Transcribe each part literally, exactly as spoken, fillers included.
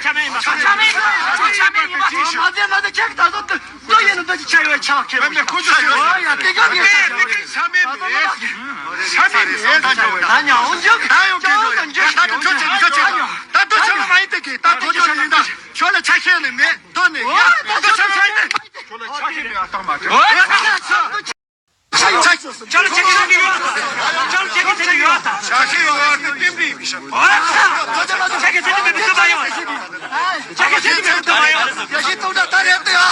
ཆ་མེད་ཡིན་པ། ཆ་མེད་ཡིན་པ། ཆ་མེད་ཡིན་པ། མ་ཟད་མ་ཟད་ཁྱེད་ཀྱི་ད་གཟོད་འདི་འདི་ཡིན་ནི་འདི་ཅི་ཆ་ཡོད་ཆ་ཁྱེད། མེད་མེད། ཁོ་ཚོ་ཆ་ཡོད། ཨོ་ཡ། དེ་ག་ནས་ཆ་ཡོད། ཆ་མེད་མེད། ཆ་མེད་མེད། ད་ཉོ་འོང་འཇུག་ད་ཡོང་གི་འཇུག་ད་ད་ཁྱོད་ཆ་ཡོད། ཁྱོད་ཆ་ཡོད། ད་ད་ཁྱོད་ལ་མ་ཡིན་དེ་གི། ད་ཁོ་ཚོ་ཡིན་ད། ཁྱོད་ལ་ཆ་ཤེས་ནི་མེད། དོ་ནི་ཡ། ད་ཁྱོད་ཆ་ཡོད། ཁྱོད་ལ་ཆ་ཤེས་མེད། ཨ་སྟག་མ་ཁྱོད། ཆ་ཆ་ལ་ཆ་ཤེས་ནི་ཡོད། ཆ་ལ་ཆ་ཤེས་ནི་ཡོད། ཆ་ཤེས་ཡོད་བར་དུ་བསྟན་པའི་མི་ཤ། ཆ་ཤེས་ནི་མེད་པའི་སྟོབས་མ་ཡོད། ཆ་ཤེས་ནི་མེད་པའི་སྟོབས་མ་ཡོད། ཡ་ཤི་ཏོང་ད་ད་རེད་དེ་ཡ།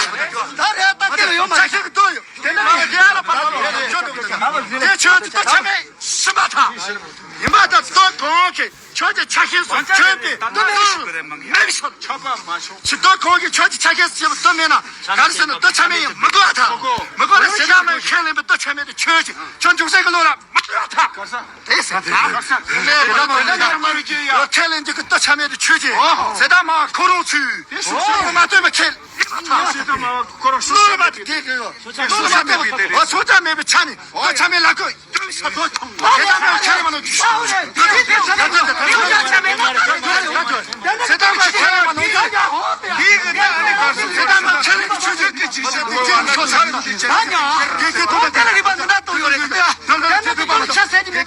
ད་རེད་ད་དེ་ལ་ཡོད་མ་རེད། ཆ་ཤེས་ཀྱི་ཏོ་ཡོད། དེ་ནི་ང་རྒྱལ་ལ་ཕར་ཕར་ལ་ཆོ་འདུག་གི། དེ་ཆོས་ཀྱི་ཏོ་ཆ་མེད་སུ་མ་ཐག་ཡིན་པ་ད་ཏོ་གོང་གི་ཆོས་ཀྱི་ཆ་ཤེས་སུ་ཆོས་པའི་ཏོ་མེད་སུ་མེད་སུ། ཆོས་པ་མ་ཤོག་ཆི་ཏོ་གོང་གི་ཆོས་ཀྱི་ཆ་ཤེས་སུ་ཏོ་མེད་ན་ག་རེ་ཟེར་ན་ཏོ་ཆ་མེད་ཡིན་མི་དགོས་ཨ་ཐག་མི་དགོས་ལ་ཟེར་ན་མ་ཁས་ལེན་པའི་ཏོ་ཆ་མེད་དུ་ཆོས་ཀྱི་ཆོས་འཇུག་སེ་གི་ལོ་ལ། དེ་ཟེར་ད། ཁས་ལེན་གྱི་ཀི་ཏོ་ཆ་མེད་དུ་ཆོས་ཀྱི། ཟེར་ད་མ་ཁོ་རང་ཚུལ། ཁོ་རང་མ་སྟོན་པ་ཁས་ལེན་མ་ཐག་ཁོ་རང་སུ་མ་དེ་གི་ཡོ། སུ་མ་དེ་གི། ཨོ་སོ་ཆ་མེད་པའི་ཆ་ནི་ཏོ་ཆ་མེད་ལ་ཁོ་ཡོང་ས་ཏོ་ཆུང་། དེ་ད་མ་ཁས་ལེན་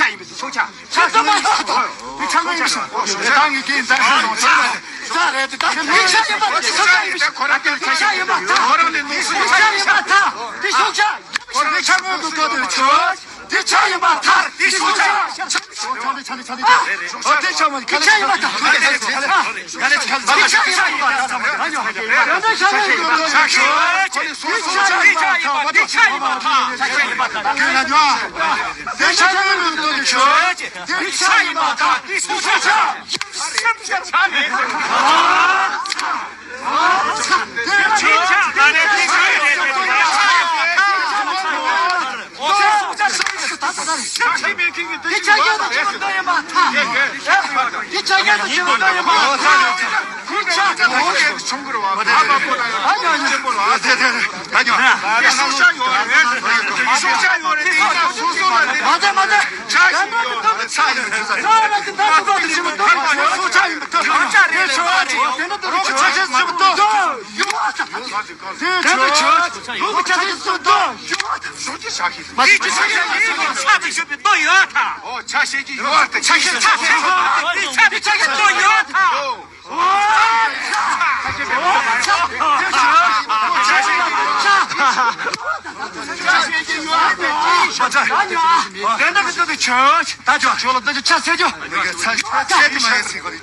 ཆ་ཡིན་པས་སྲོག་ཆགས། ཆགས་ཚང་མ་ལྷག་ཏུ་མི་ཆགས་མེད་ཞིང་། ད་ངས་ཁྱེད་ཚང་ལ་ཚང་མ་ཚ་རེད་དེ། ད་མི་ཆགས་ཡིན་པ་དེ་སྲོག་ཆགས་ཡིན་པས། མི་ཆགས་ཡིན་པ་ད། མི་ཆགས་ཡིན་པ་ད་དེ་སྲོག་ཆགས། མི་ཆགས་མེད་དུ་བཀོད་དེ་ཆོག་དེ་ཆགས་ཡིན་པ་ད་དེ་སྲོག་ཆགས། ཆ་ལེ་ཆ་ལེ་ཆ་ལེ། ཨོ་དེ་ཆགས་མ་དེ་ཆགས་ཡིན་པ་ད། དེ་ཆ་རྐྱེན་དང་བཅས་པ་ཡིན་པ་ཐ། དེ་ཆ་རྐྱེན་དང་བཅས་པ་ཡིན་པ་ཐ། ཁོའི་ཆ་ཁོའི་ཆ་ཆུང་གི་རེད་བ། ཨ་ཉོ་ཉོ། ཨ་ཉོ་ཉོ། ཨ་ཉོ། ཨ་ཉོ། སྲོག་ཆགས་ཡོད་རེད། སྲོག་ཆགས་ཡོད་རེད། དེ་ཡང་སོ་སོ་ལ་རེད། མ་རེད་མ་རེད། ཆ་ཡིན་ཡོད་རེད། ཆ་ཡིན་ཡོད་རེད། ཆ་ཡིན་ཡོད་རེད། སྲོག་ཆགས་ཡིན་པ་ཐ། སྲོག་ཆགས་ཡིན་པ་ཐ། དེ་ཆ་རྐྱེན་དང་བཅས་པ་ཡིན་པ་ཐ། དེ་ཆ་རྐྱེན་ལུག་གི་ཆ་རྐྱེན་སུ་དང་ཡོད་ཐ། སྲོག་གི་ཆ་ཤས། མི་གི་ཆ་ཤས་ཀྱི་ཆ་དེ་ཤོད་པའི་ཏོ་ཡོད་ཐ། ཨོ་ཆ་ཤས་ཀྱི་ཡོད་ཐ། ཆ་ཤས་ཆ་ཤས་ཆ་ཤས་ཏོ་ཡོད་ཐ། ཨོ་ཆ་ཤས་ཀྱི་ཡོད་ཐ། ཆ་ཤས་ཀྱི་ཡོད་ཐ། དེ་འདྲ་གི་ཏོ་དེ་ཆོད་ད་ཆོད་ཆོད་ལ་ཏོ་ཆ་ཟེར་རྒྱུ། ཆ་ཤས་ཀྱི་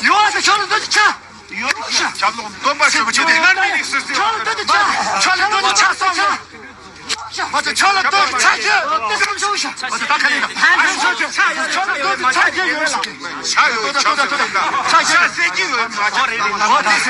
ཡོད་ཐ། ཆོད་ལ་ཏོ་ཆ། ཆབ་ལོག་སྟོན་པ་ཞིག་གི་ཆེད་དུ་སྔར་མེད་ནས་སྲིད་སྲིད་ཆོ་ལ་འདོད་ཀྱི་ཆ། ཆོ་ལ་འདོད་ཀྱི་ཆ་སོང་། ཆོ་ལ་འདོད་ཀྱི་ཆ་རྒྱུ། ཆོ་ལ་འདོད་ཀྱི་ཆ་རྒྱུ། ཆོ་ལ་འདོད་ཀྱི་ཆ་རྒྱུ་ཡོད་ལ། ཆ་ཡོད་ཆ་ཟེར་གྱི་ཡོད་ལ། ཆ་ཟེར་གྱི་ཡོད་ལ།